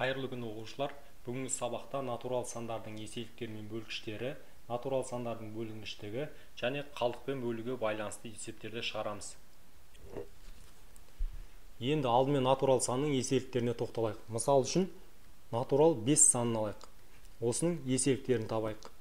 Қайырлы күн, оқушылар. Бүгінгі сабақта натурал сандардың еселіктері мен бөлгіштері, натурал сандардың бөлінгіштігі және қалдықпен бөлуге байланысты есептерді шығарамыз. Енді алдымен натурал санның еселіктеріне тоқталайық. Мысал үшін натурал 5 санын алайық. Осының еселіктерін табайық.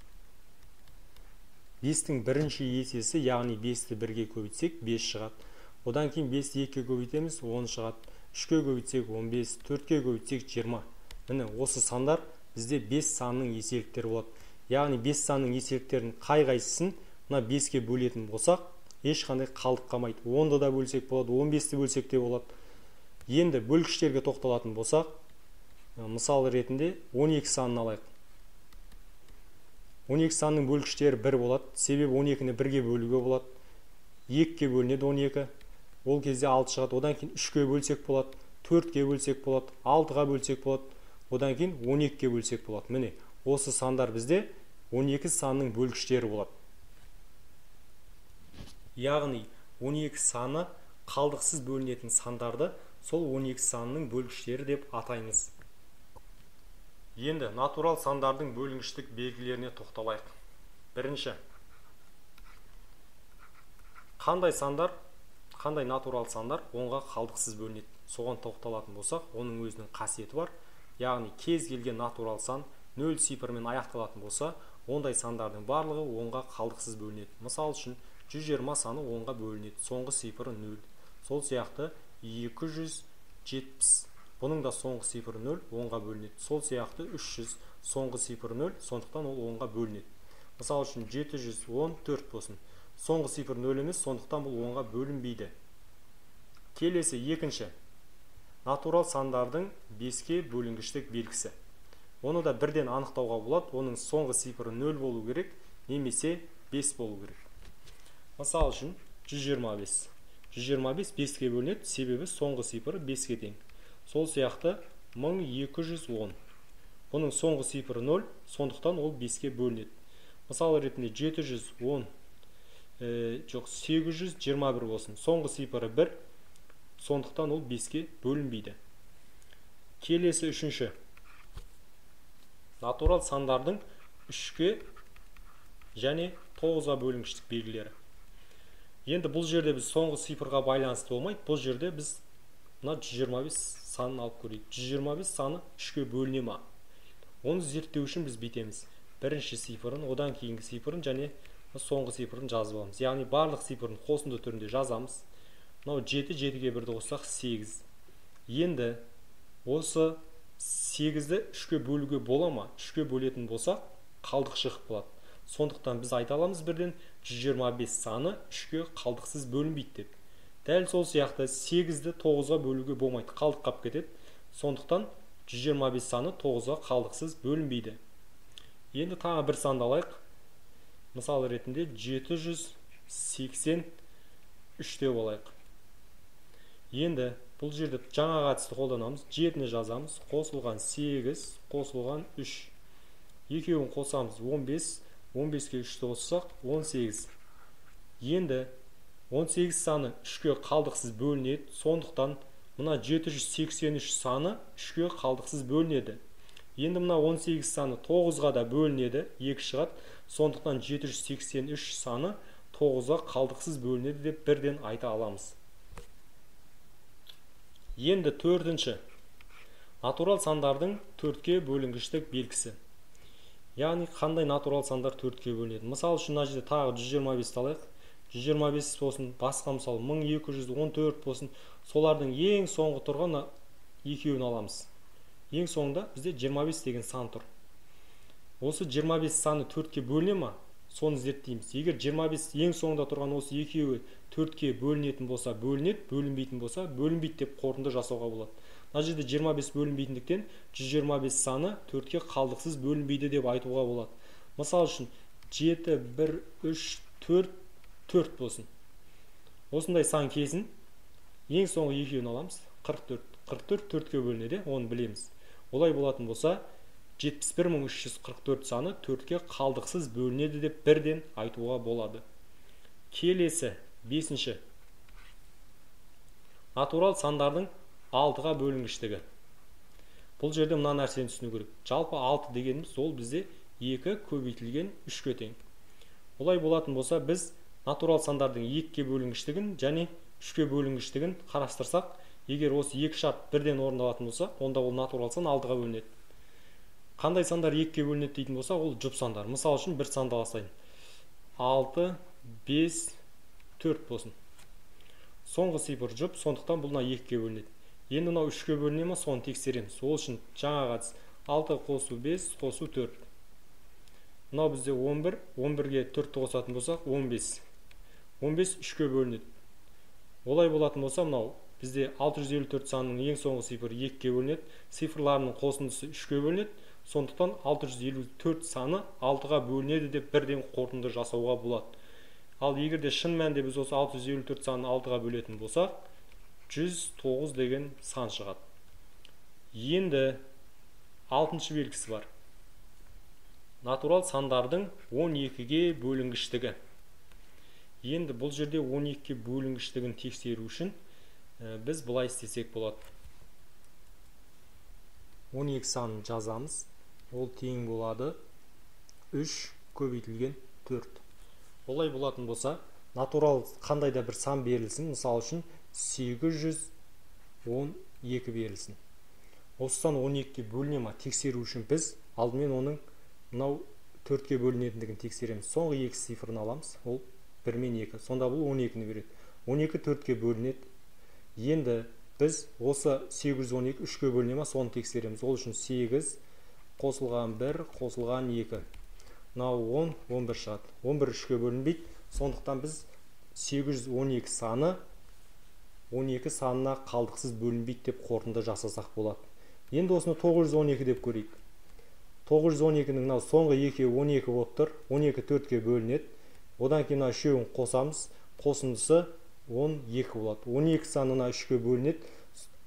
5-тің бірінші есесі, яғни 5-ті 1-ге көбейтсек 5 шығады. Одан кейін 5-ті 2-ге көбейтеміз, 10 шығады. 3-ге көбейтсек 15, 4-ге көбейтсек 20. Міне, осы сандар бізде 5 санның еселіктері болады. Яғни 5 санның еселіктерін қай-қайсысын мына 5-ке бөлетін болсақ, ешқандай қалдық қалмайды. 10-ды да бөлсек болады, 15-ті бөлсек те болады. Енді бөлгіштерге тоқталатын болсақ, мысал ретінде 12 санын алайық. 12 санның бөлгіштері 1 болады, себебі 12-ні 1-ге бөлуге болады. 2-ге бөлінеді 12. Ол кезде 6 шығады. Одан кейін 3-ге бөлсек болады, 4-ге бөлсек болады, 6-ға бөлсек болады. Одан кейін 12-ге бөлсек болады. Міне, осы сандар бізде 12 санның бөлгіштері болады. Яғни 12 саны қалдықсыз бөлінетін сандарды сол 12 санның бөлгіштері деп атаймыз. Енді натурал сандардың бөлінгіштік белгілеріне тоқталайық. Бірінші, қандай сандар, қандай натурал сандар онға қалдықсыз бөлінеді? Соған тоқталатын болсақ, оның өзінің қасиеті бар. Яғни кез келген натурал сан 0 цифрмен аяқталатын болса, ондай сандардың барлығы онға қалдықсыз бөлінеді. Мысал үшін 120 саны онға бөлінеді, соңғы цифры 0. Сол сияқты 270, бұның да соңғы цифры 0, онға бөлінеді. Сол сияқты 300, соңғы цифры 0, сондықтан ол онға бөлінеді. Мысал үшін 714 болсын. Соңғы цифр 0 емес, сондықтан бұл онға бөлінбейді. Келесі екінші, натурал сандардың 5-ке бөлінгіштік белгісі. Оны да бірден анықтауға болады. Оның соңғы цифры 0 болу керек, немесе 5 болу керек. Мысал үшін 125. 125 5-ке бөлінеді, себебі соңғы цифры 5-ке тең. Сол сияқты 1210. Бұның соңғы цифры 0, сондықтан ол 5-ке бөлінеді. Мысал ретінде 710, жоқ, 821 болсын. Соңғы цифры 1, сондықтан ол 5-ке бөлінбейді. Келесі үшінші, натурал сандардың 3-ке және 9-ға бөлінгіштік белгілері. Енді бұл жерде біз соңғы цифрға байланысты болмайды. Бұл жерде біз мына 125 санын алып көрейік. 125 саны 3-ке бөліне ма? Оны зерттеу үшін біз бүйтеміз. Бірінші цифрын, одан кейінгі цифрын және соңғы цифрын жазып аламыз. Яғни барлық цифрын қосынды түрінде жазамыз. Мынау 7, 7-ге 1-ді қоссақ 8. Енді осы 8-ді 3-ке бөлуге бола ма? 3-ке бөлетін болсақ, қалдық шығып қалады. Сондықтан біз айта аламыз бірден 125 саны 3-ке қалдықсыз бөлінбейді деп. Дәл сол сияқты 8-ді 9-ға бөлуге болмайды, қалдық қап кетеді. Сондықтан 125 саны 9-ға қалдықсыз бөлінбейді. Енді тағы бір санды алайық. Мысал ретінде 783 деп алайық. Енді бұл жерде жаңа әдісті қолданамыз. 7-ні жазамыз, қосылған 8, қосылған 3. Екеуін қосамыз 15, 15-ке 3-ті қоссақ 18. Енді 18 саны 3-ке қалдықсыз бөлінеді, сондықтан мына 783 саны 3-ке қалдықсыз бөлінеді. Енді мына 18 саны 9-ға да бөлінеді, 2 шығады. Сондықтан 783 саны 9-ға қалдықсыз бөлінеді деп бірден айта аламыз. Енді төртінші, натурал сандардың 4-ке бөлінгіштік белгісі. Яғни қандай натурал сандар 4-ке бөлінеді? Мысал үшін мына жерде тағы 125 алайық. 125 болсын, басқа мысал 1214 болсын, солардың ең соңғы тұрған екеуін аламыз. Ең соңында бізде 25 деген сан тұр. Осы 25 саны 4-ке бөліне ма? Соны зерттейміз. Егер 25 ең соңында тұрған осы екеуі 4-ке бөлінетін болса бөлінеді, бөлінбейтін болса бөлінбейді деп қорытынды жасауға болады. Мына жерде 25 бөлінбейтіндіктен 125 саны 4-ке қалдықсыз бөлінбейді деп айтуға болады. Мысал үшін 7, 1, 3, 4, 4 болсын. Осындай сан келсін, ең соңғы екеуін аламыз. 44. 44 4-ке бөлінеді, оны білеміз. Олай болатын болса, 71344 саны 4-ке қалдықсыз бөлінеді деп бірден айтуға болады. Келесі, бесінші, натурал сандардың 6-ға бөлінгіштігі. Бұл жерде мына нәрсені түсіну керек. Жалпы 6 дегеніміз ол бізде 2 көбейтілген 3-ке тең. Олай болатын болса, біз натурал сандардың 2-ге бөлінгіштігін және 3-ке бөлінгіштігін қарастырсақ, егер осы екі шарт бірден орындалатын болса, онда ол натурал сан 6-ға бөлінеді. Қандай сандар 2-ге бөлінеді дейтін болса, ол жұп сандар. Мысал үшін бір санды алсайын. 6, 5, 4 болсын. Соңғы цифр жұп, сондықтан бұл мына 2-ге бөлінеді. Енді мынау 3-ке бөліне ме, соны тексереміз. Ол үшін жаңағы әдіс 6 қосу 5 қосу 4. Мынау бізде 11, 11-ге 4-ті қосатын болсақ 15. 15 3-ке бөлінеді. Олай болатын болса, мынау бізде 654 санының ең соңғы цифры 2-ге бөлінеді. Цифрларының қосындысы 3-ке бөлінеді. Сондықтан 654 саны 6-ға бөлінеді деп бірден қорытынды жасауға болады. Ал егер де шын мәнінде біз осы 654 санын 6-ға бөлетін болсақ, 109 деген сан шығады. Енді 6-шы белгісі бар. Натурал сандардың 12-ге бөлінгіштігі. Енді бұл жерде 12-ге бөлінгіштігін тексеру үшін біз былай істесек болады. 12 санын жазамыз. Ол тең болады 3 көбейтілген 4. Олай болатын болса, натурал қандай да бір сан берілсін, мысал үшін 812 берілсін. Осы сан 12-ге бөліне ма тексеру үшін біз алдымен оның мынау 4-ке бөлінетіндігін тексереміз. Соңғы екі цифрын аламыз, ол 1 мен 2. Сонда бұл 12-ні береді. 12 4-ке бөлінеді. Енді біз осы 812 3-ке бөліне ма, соны тексереміз. Ол үшін 8 қосылған 1 қосылған 2. Мынау 10, 11 шығады. 11 3-ке бөлінбейді. Сондықтан біз 812 саны 12 санына қалдықсыз бөлінбейді деп қорытынды жасасақ болады. Енді осыны 912 деп көрейік. 912-нің мынау соңғы екеуі 12 болып тұр. 12 4-ке бөлінеді. Одан кейін мына үшеуін қосамыз. Қосындысы 12 болады. 12 санына 3-ке бөлінеді.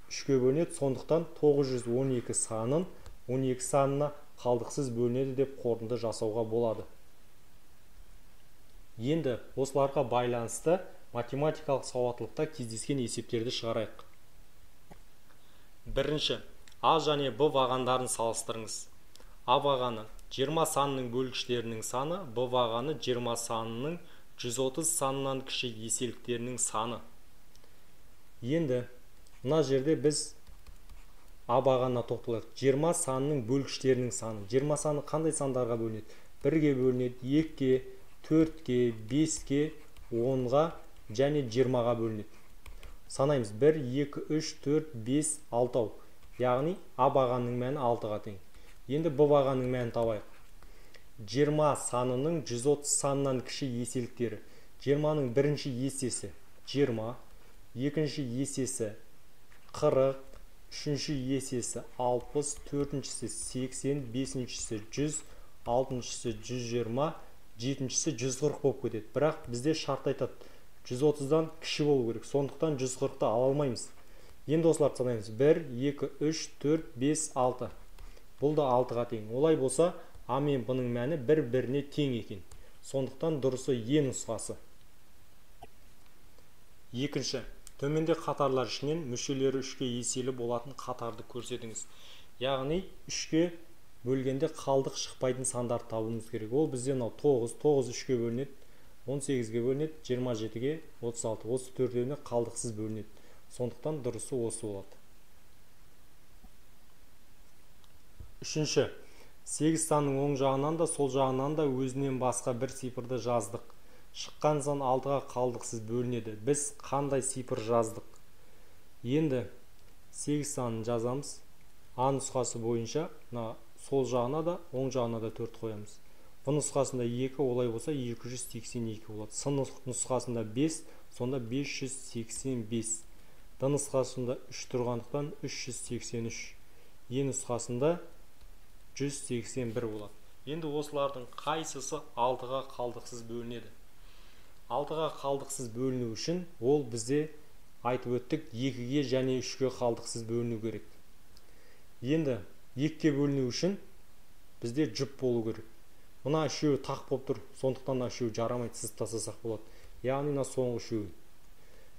3-ке бөлінеді. Сондықтан 912 санын 12 санына қалдықсыз бөлінеді деп қорытынды жасауға болады. Енді осыларға байланысты математикалық сауаттылықта кездескен есептерді шығарайық. Бірінші, А және Б бағандарын салыстырыңыз. А бағаны 20 санының бөлгіштерінің саны, Б бағаны 20 санының 130 санынан кіші еселіктерінің саны. Енді мына жерде біз А бағанына тоқталайық. 20 санының бөлгіштерінің саны. 20 саны қандай сандарға бөлінеді? 1-ге бөлінеді, 2-ге, 4-ге, 5-ге, 10-ға және 20-ға бөлінеді. Санаймыз. 1, 2, 3, 4, 5, 6. Яғни А бағанның мәні 6-ға тең. Енді Б бағанның мәнін табайық. 20 санының 130 санынан кіші еселіктері. 20-ның бірінші есесі 20, екінші есесі 40, үшінші есесі 60, төртіншісі 80, бесіншісі 100, алтыншысы 120, жетіншісі 140 болып кетеді. Бірақ бізде шарт айтады, 130-дан кіші болу керек. Сондықтан 140-ты ала алмаймыз. Енді осыларды санаймыз. 1, 2, 3, 4, 5, 6. Бұл да 6-ға тең. Олай болса, А мен Б-ның мәні бір-біріне тең екен. Сондықтан дұрысы Е нұсқасы. Екінші, төменде қатарлар ішінен мүшелері 3-ке еселі болатын қатарды көрсетіңіз. Яғни 3-ке бөлгенде қалдық шықпайтын сандарды табуымыз керек. Ол бізде мынау 9, 9 3-ке бөлінеді, 18-ге бөлінеді, 27-ге, 36. Осы төртеуіне қалдықсыз бөлінеді. Сондықтан дұрысы осы болады. Үшінші, 8 санның оң жағынан да, сол жағынан да өзінен басқа бір цифрды жаздық. Шыққан сан 6-ға қалдықсыз бөлінеді. Біз қандай цифр жаздық? Енді 8 санын жазамыз. А нұсқасы бойынша мына сол жағына да, оң жағына да 4 қоямыз. Б нұсқасында 2, олай болса 282 болады. С нұсқасында 5, сонда 585. Д нұсқасында 3 тұрғандықтан 383. Е нұсқасында 181 болады. Енді осылардың қайсысы 6-ға қалдықсыз бөлінеді? 6-ға қалдықсыз бөліну үшін ол бізде айтып өттік 2-ге және 3-ге қалдықсыз бөліну керек. Енді 2-ге бөліну үшін бізде жұп болу керек. Мына үшеуі тақ болып тұр, сондықтан мына үшеуі жарамайды, сызып тастасақ болады. Яғни мына соңғы үшеуі,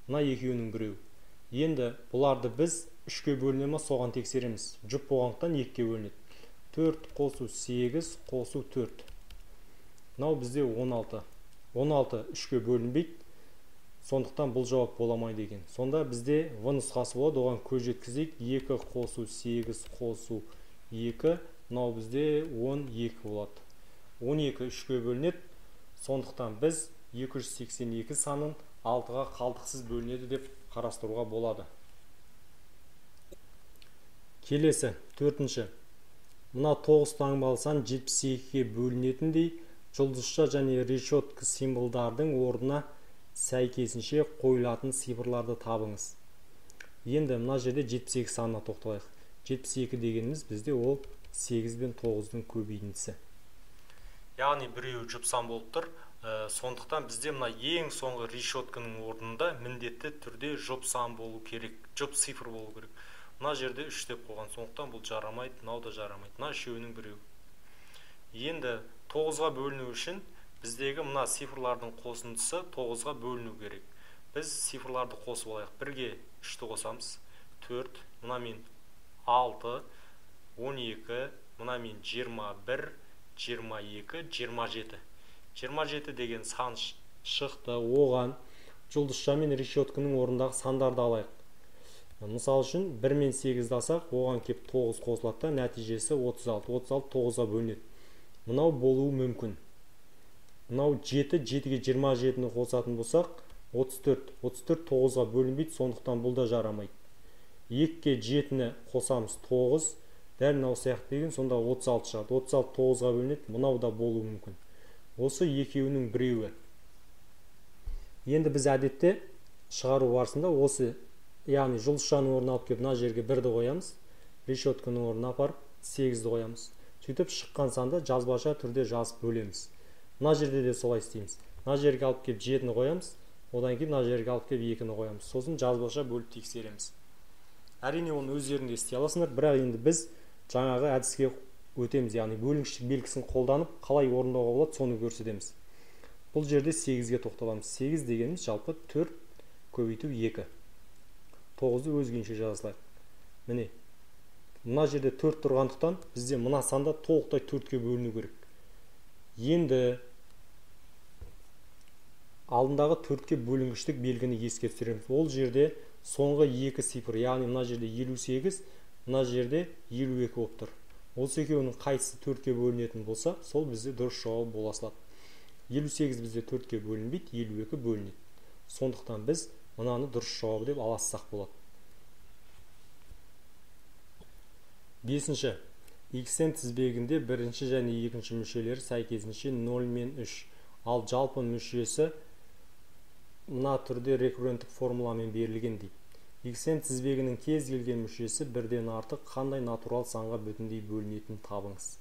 мына екеуінің біреуі. Енді бұларды біз 3-ке бөліне ма, соған тексереміз. Жұп болғандықтан 2-ге бөлінеді. 4 қосу 8 қосу 4. Мынау бізде 16. 16 3-ке бөлінбейді. Сондықтан бұл жауап боламайды екен. Сонда бізде В нұсқасы болады, оған көз жеткізейік. 2 қосу 8 қосу 2, мынау бізде 12 болады. 12 3-ке бөлінеді. Сондықтан біз 282 санын 6-ға қалдықсыз бөлінеді деп қарастыруға болады. Келесі, төртінші. Мына 9 таңбалы сан 72-ге бөлінетіндей жұлдызша және решетка символдардың орнына сәйкесінше қойылатын цифрларды табыңыз. Енді мына жерде 72 санына тоқталайық. 72 дегеніміз бізде ол 8 бен 9-дың көбейіндісі. Яғни біреуі жұп сан болып тұр. Сондықтан бізде мына ең соңғы решетканың орнында міндетті түрде жұп сан болу керек, жұп цифр болу керек. Мына жерде 3 деп қойған, сондықтан бұл жарамайды, мынау да жарамайды. Мына үшеуінің біреуі. Енді 9-ға бөліну үшін біздегі мына цифрлардың қосындысы 9-ға бөліну керек. Біз цифрларды қосып алайық. 1-ге 3-ті қосамыз. 4, мынамен 6, 12, мынамен 21, 22, 27. 27 деген сан шықты. Оған жұлдызша мен решетканың орнындағы сандарды алайық. Мысал үшін 1 мен 8-ді алсақ, оған кеп 9 қосылады да, нәтижесі 36. 36 9-ға бөлінеді. Мынау болуы мүмкін. Мынау 7, 7-ге 27-ні қосатын болсақ, 34. 34 9-ға бөлінбейді, сондықтан бұл да жарамайды. 2-ге 7-ні қосамыз 9, дәл мынау сияқты деген, сонда 36 шығады. 36 9-ға бөлінеді, мынау да болуы мүмкін. Осы екеуінің біреуі. Енді біз әдетте шығару барысында осы, яғни жұлдызшаның орнына алып келіп мына жерге 1-ді қоямыз, решетканың орнына апарып 8-ді қоямыз. Сөйтіп шыққан санды жазбаша түрде жазып бөлеміз. Мына жерде де солай істейміз. Мына жерге алып келіп 7-ні қоямыз, одан кейін мына жерге алып келіп 2-ні қоямыз. Сосын жазбаша бөліп тексереміз. Әрине оны өздерің де істей аласыңдар, бірақ енді біз жаңағы әдіске өтеміз, яғни бөлінгіштік белгісін қолданып қалай орындауға болады соны көрсетеміз. Бұл жерде 8-ге тоқталамыз. 8 дегеніміз жалпы 4 көбейту 2. 9-ды өз күйінше жаза салайық. Міне, мына жерде 4 тұрғандықтан бізде мына санда толықтай 4-ке бөліну керек. Енді алдындағы 4-ке бөлінгіштік белгіні еске түсіреміз. Ол жерде соңғы 2 цифр, яғни мына жерде 58, мына жерде 52 болып тұр. Осы екеуінің қайсысы 4-ке бөлінетін болса, сол бізде дұрыс жауап бола салады. 58 бізде 4-ке бөлінбейді, 52 бөлінеді. Сондықтан біз мынаны дұрыс жауабы деп алсақ болады. Бесінші. Xn тізбегінде бірінші және екінші мүшелері сәйкесінше 0 мен 3. Ал жалпы мүшесі мына түрде рекурренттік формуламен берілген дейді. Xn тізбегінің кез келген мүшесі бірден артық қандай натурал санға бүтіндей бөлінетінін табыңыз.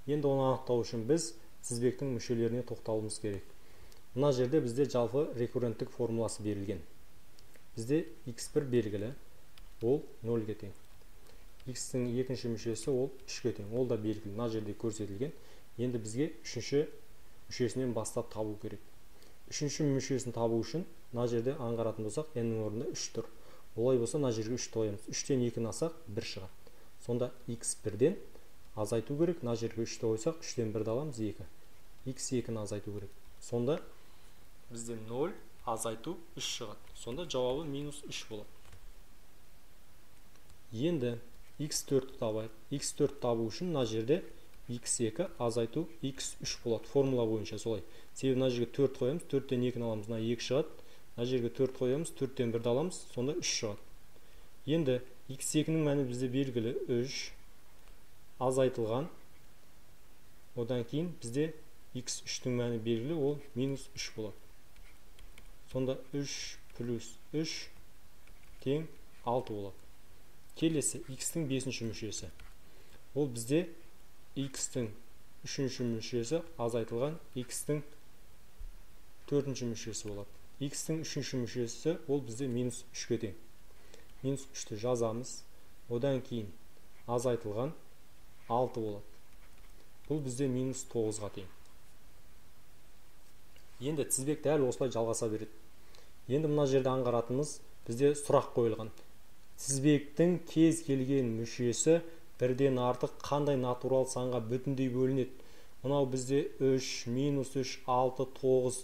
Енді оны анықтау үшін біз тізбектің мүшелеріне тоқталуымыз керек. Мына жерде бізде жалпы рекурренттік формуласы берілген. Бізде x1 белгілі, ол 0-ге тең. X-тің екінші мүшесі ол 3-ге тең, ол да белгілі, мына жерде көрсетілген. Енді бізге үшінші мүшесінен бастап табу керек. Үшінші мүшесін табу үшін мына жерде аңғаратын болсақ, n-нің орнында 3 тұр. Олай болса мына жерге 3 қоямыз. 3-тен 2-ні алсақ 1 шығады. Сонда x1-ден азайту керек. Мына жерге 3-ті қойсақ, 3-тен 1-ді аламыз 2. x2-ні азайту керек. Сонда бізде 0 азайту 3 шығады. Сонда жауабы минус 3 болады. Енді x4-ті табайық. x4 табу үшін мына жерде x2 азайту x3 болады. Формула бойынша солай. Себебі мына жерге 4 қоямыз, 4-тен 2-ні аламыз, мына 2 шығады. Мына жерге 4 қоямыз, 4-тен 1-ді аламыз, сонда 3 шығады. Енді x2-нің мәні бізде белгілі 3 азайтылған. Одан кейін бізде x3-тің мәні белгілі, ол минус 3 болады. Сонда 3 плюс 3 тең 6 болады. Келесі x-тің 5-ші мүшесі. Ол бізде x-тің 3-ші мүшесі азайтылған x-тің 4-ші мүшесі болады. X-тің 3-ші мүшесі ол бізде минус 3-ке тең. Минус 3-ті жазамыз. Одан кейін азайтылған 6 болады. Бұл бізде минус 9-ға тең. Енді тізбек дәл осылай жалғаса береді. Енді мына жерде аңғаратынымыз Бізде сұрақ қойылған. Тізбектің кез келген мүшесі бірден артық қандай натурал санға бүтіндей бөлінеді? Мынау бізде 3, минус 3, 6, 9.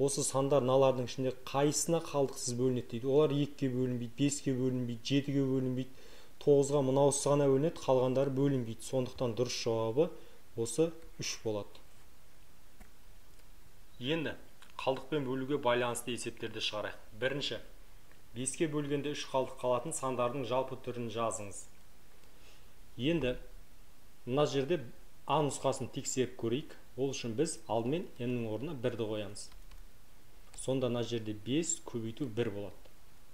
Осы сандар мыналардың ішінде қайсысына қалдықсыз бөлінеді дейді. Олар 2-ге бөлінбейді, 5-ге бөлінбейді, 7-ге бөлінбейді, 9-ға мынаусы ғана бөлінеді, қалғандары бөлінбейді. Сондықтан дұрыс жауабы осы 3 болады. Енді қалдықпен бөлуге байланысты есептерді шығарайық. Бірінші, 5-ке бөлгенде 3 қалдық қалатын сандардың жалпы түрін жазыңыз. Енді мына жерде А нұсқасын тексеріп көрейік. Ол үшін біз алдымен n-нің орнына 1-ді қоямыз. Сонда мына жерде 5 көбейту 1 болады.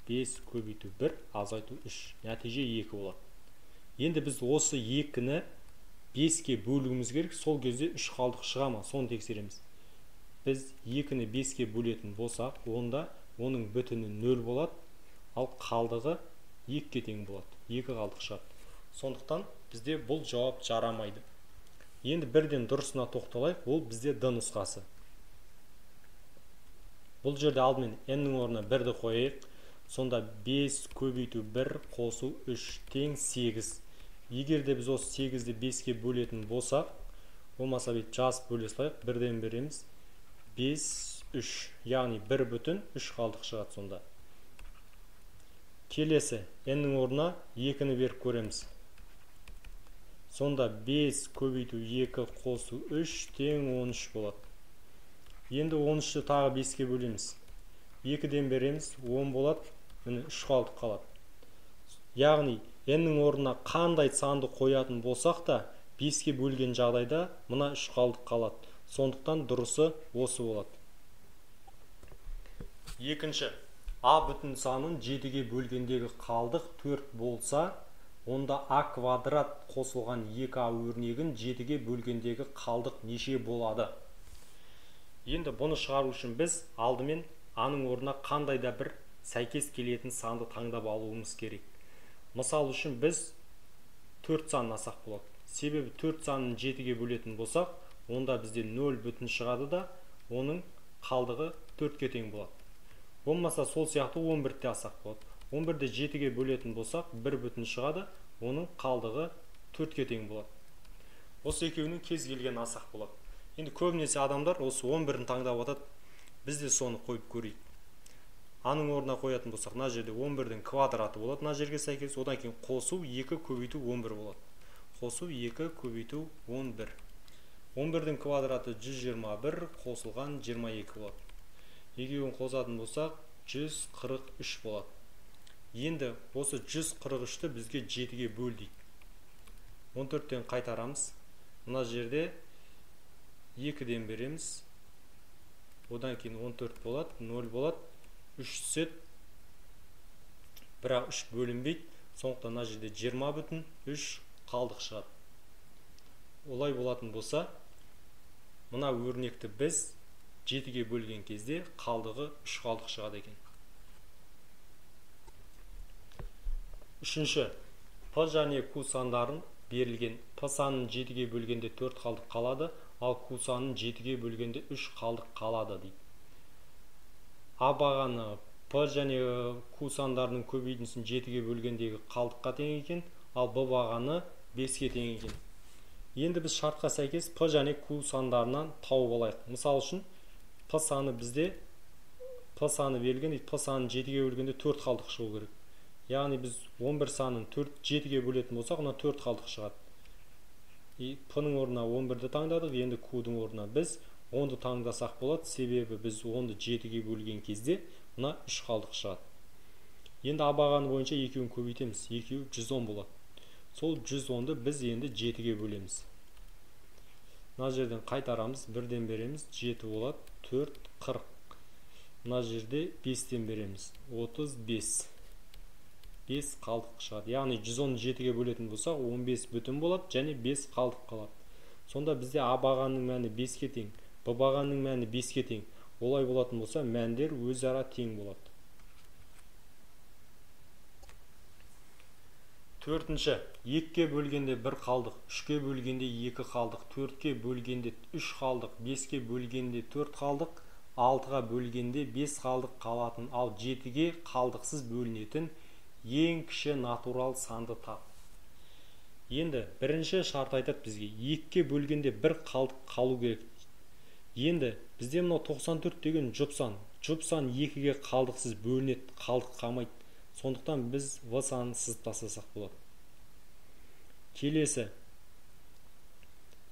5 көбейту 1 азайту 3. Нәтиже 2 болады. Енді біз осы 2-ні 5-ке бөлуіміз керек. Сол кезде 3 қалдық шыға ма? Соны тексереміз. Біз 2-ні 5-ке бөлетін болсақ, онда оның бүтіні 0 болады, ал қалдығы 2-ге тең болады. 2 қалдық шығады. Сондықтан бізде бұл жауап жарамайды. Енді бірден дұрысына тоқталайық, ол бізде Д нұсқасы. Бұл жерде алдымен n-нің орнына 1-ді қояйық. Сонда 5 көбейту 1 қосу 3 тең 8. Егер де біз осы 8-ді 5-ке бөлетін болсақ, болмаса бүйтіп жазып бөле салайық, 1-ден береміз. 5, 3, яғни 1 бүтін 3 қалдық шығады сонда. Келесі n-нің орнына 2-ні беріп көреміз. Сонда 5 көбейту 2 қосу 3 тең 13 болады. Енді 13-ті тағы 5-ке бөлеміз. 2-ден береміз, 10 болады, міне 3 қалдық қалады. Яғни n-нің орнына қандай санды қоятын болсақ та 5-ке бөлген жағдайда мына 3 қалдық қалады. Сондықтан дұрысы осы болады. Екінші, А бүтін санын 7-ге бөлгендегі қалдық 4 болса, онда А квадрат қосылған 2А өрнегін 7-ге бөлгендегі қалдық неше болады? Енді бұны шығару үшін біз алдымен А-ның орнына қандай да бір сәйкес келетін санды таңдап алуымыз керек. Мысал үшін біз 4 санын алсақ болады. Себебі 4 санын 7-ге бөлетін болсақ, онда бізде 0 бүтін шығады да, оның қалдығы 4-ке тең болады. Болмаса сол сияқты 11-ті алсақ болады. 11-ді 7-ге бөлетін болсақ, 1 бүтін шығады, оның қалдығы 4-ке тең болады. Осы екеуінің кез келгенін алсақ болады. Енді көбінесе адамдар осы 11-ін таңдап атады. Біз де соны қойып көрейік. А-ның орнына қоятын болсақ, мына жерде 11-дің квадраты болады, мына жерге сәйкес. Одан кейін қосу 2 көбейту 11 болады. Қосу 2 көбейту 11. 11-дің квадраты 121 қосылған 22 болады. Екеуін қосатын болсақ, 143 болады. Енді осы 143-ті бізге 7-ге бөл дейді. 14-тен қайтарамыз. Мына жерде 2-ден береміз. Одан кейін 14 болады, 0 болады, 3 түседі. Бірақ 3 бөлінбейді. Сондықтан мына жерде 20 бүтін 3 қалдық шығады. Олай болатын болса, мына өрнекті біз 7-ге бөлген кезде қалдығы 3 қалдық шығады екен. Үшінші, П және Q сандарын берілген. П санын 7-ге бөлгенде 4 қалдық қалады, ал Q санын 7-ге бөлгенде 3 қалдық қалады дейді. А бағаны П және Q сандарының көбейтіндісін 7-ге бөлгендегі қалдыққа тең екен, ал Б бағаны 5-ке тең екен. Енді біз шартқа сәйкес П және Q сандарынан тауып алайық. Мысал үшін П саны бізде П саны берілген дейді, П санын 7-ге бөлгенде 4 қалдық шығу керек. Яғни біз 11 санын 7-ге бөлетін болсақ, онда 4 қалдық шығады. П-ның орнына 11-ді таңдадық, енді Q-дің орнына біз 10-ды таңдасақ болады, себебі біз 10-ды 7-ге бөлген кезде мына 3 қалдық шығады. Енді А бағаны бойынша екеуін көбейтеміз, екеуі 110 болады. Сол 110-ды біз енді 7-ге бөлеміз. Мына жерден қайтарамыз, 1-ден береміз, 7 болады, 4, 40. Мына жерде 5-тен береміз, 35. 5 қалдық шығады. Яғни 117-ге бөлетін болсақ, 15 бүтін болады және 5 қалдық қалады. Сонда бізде А бағанның мәні 5-ке тең, Б бағанның мәні 5-ке тең. Олай болатын болса, мәндер өзара тең болады. Төртінші, 2-ке бөлгенде 1 қалдық, 3-ке бөлгенде 2 қалдық, 4-ке бөлгенде 3 қалдық, 5-ке бөлгенде 4 қалдық, 6-ға бөлгенде 5 қалдық қалатын, ал 7-ге қалдықсыз бөлінетін ең кіші натурал санды тап. Енді бірінші шарт айтады бізге, 2-ге бөлгенде 1 қалдық қалу керек. Енді бізде мынау 94 деген жұп сан. Жұп сан 2-ге қалдықсыз бөлінеді, қалдық қалмайды. Сондықтан біз В санын сызып тастасақ болады. Келесі,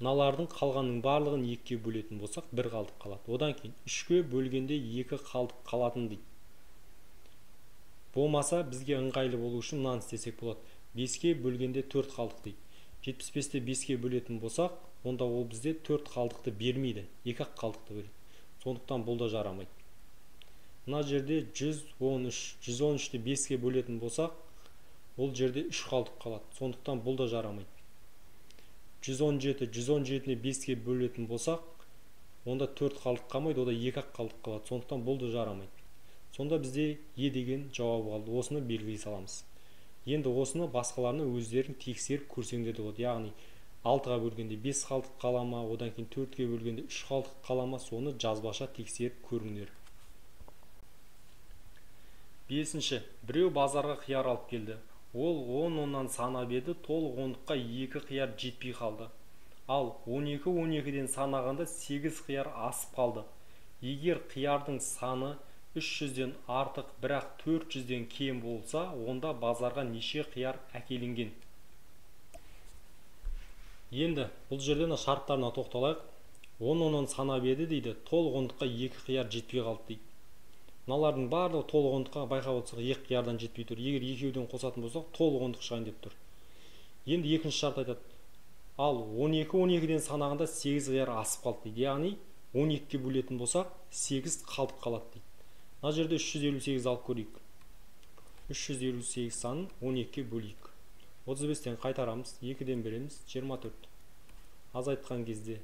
мыналардың қалғанның барлығын 2-ге бөлетін болсақ, 1 қалдық қалады. Одан кейін 3-ге бөлгенде 2 қалдық қалатын дейді. Болмаса бізге ыңғайлы болу үшін мынаны істесек болады. 5-ге бөлгенде 4 қалдық дейді. 75-ті 5-ге бөлетін болсақ, онда ол бізде 4 қалдықты бермейді, 2 қалдықты береді. Сондықтан бұл да жарамайды. Мына жерде 113, 113-ті 5-ге бөлетін болсақ, ол жерде 3 қалдық қалады. Сондықтан бұл да жарамайды. 117, 117-ні 5-ге бөлетін болсақ, онда 4 қалдық қалмайды, онда 2 қалдық қалады. Сондықтан бұл да жарамайды. Сонда бізде Е деген жауабы қалды. Осыны белгілей саламыз. Енді осыны басқаларына өздерің тексеріп көрсеңдер де болады. Яғни 6-ға бөлгенде 5 қалдық қала ма, одан кейін 4-ге бөлгенде 3 қалдық қала ма, соны жазбаша тексеріп көріңдер. Бесінші, біреу базарға қияр алып келді. Ол 10-оннан санап еді, толық ондыққа 2 қияр жетпей қалды. Ал 12-12-ден санағанда 8 қияр асып қалды. Егер қиярдың саны 300-ден артық, бірақ 400-ден кем болса, онда базарға неше қияр әкелінген? Енді бұл жерде шарттарына тоқталайық. 10-оннан санап еді дейді, толық ондыққа 2 қияр жетпей қалды дейді. Мыналардың барлығы толық ондыққа, байқап отырсақ, 2 қиярдан жетпей тұр. Егер екеуден қосатын болсақ, толық ондық шығайын деп тұр. Енді екінші шарт айтады. Ал 12-12-ден санағанда 8 қияр асып қалды дейді. Яғни 12-ге бөлетін болсақ, 8 қалдық қалады дейді. Мына жерде 358 алып көрейік. 358 санын 12-ге бөлейік. 35-тен қайтарамыз, 2-ден береміз, 24. Азайтқан кезде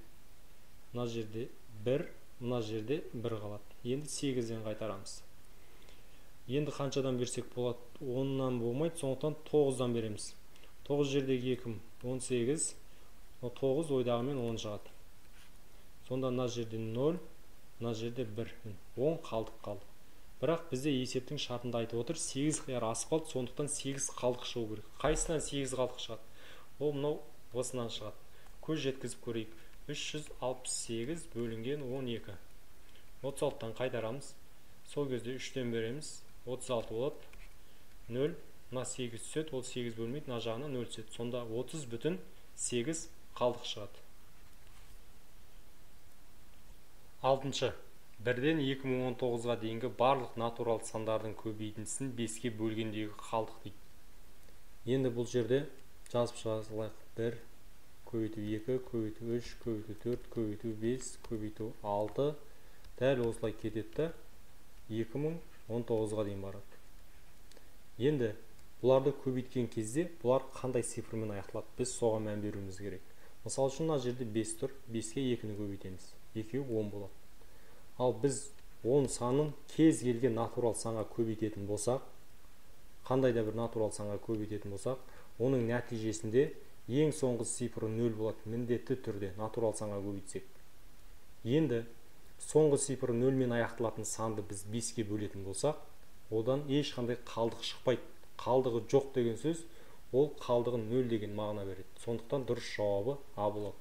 мына жерде 1, мына жерде 1 қалады. Енді 8-ден қайтарамыз. Енді қаншадан берсек болады? 10-нан болмайды, сондықтан 9-дан береміз. 9 жердегі 2 18, 9 ойдағымен 10 шығады. Сонда мына жерде 0, мына жерде 1, 10 қалдық қалды. Бірақ бізде есептің шартында айтып отыр, 8 қияр асып қалды, сондықтан 8 қалдық шығу керек. Қайсынан 8 қалдық шығады? Ол мынау осынан шығады. Көз жеткізіп көрейік. 368 бөлінген 12. 36-тан қайтарамыз. Сол кезде 3-тен береміз. 36 болады. 0, мына 8 түседі, ол 8 бөлмейді, мына жағына 0 түседі. Сонда 30,8 қалдық шығады. Алтыншы. 1-ден 2019-ға дейінгі барлық натурал сандардың көбейтіндісін 5-ке бөлгендегі қалдық дейді. Енді бұл жерде жазып шыға салайық. 1 көбейту 2, көбейту 3, көбейту 4, көбейту 5, көбейту 6. Дәл осылай кетеді 2019-ға дейін барады. Енді бұларды көбейткен кезде бұлар қандай цифрмен аяқталады? Біз соған мән беруіміз керек. Мысал үшін мына жерде 5 тұр, 5-ке 2-ні көбейтеміз. 2 10 болады. Ал біз 10 санын кез келген натурал санға көбейтетін болсақ, қандай да бір натурал санға көбейтетін болсақ, оның нәтижесінде ең соңғы цифры 0 болады, міндетті түрде натурал санға көбейтсек. Енді соңғы цифры 0 мен аяқталатын санды біз 5-ке бөлетін болсақ, одан ешқандай қалдық шықпайды. Қалдығы жоқ деген сөз, ол қалдығы 0 деген мағына береді. Сондықтан дұрыс жауабы А болады.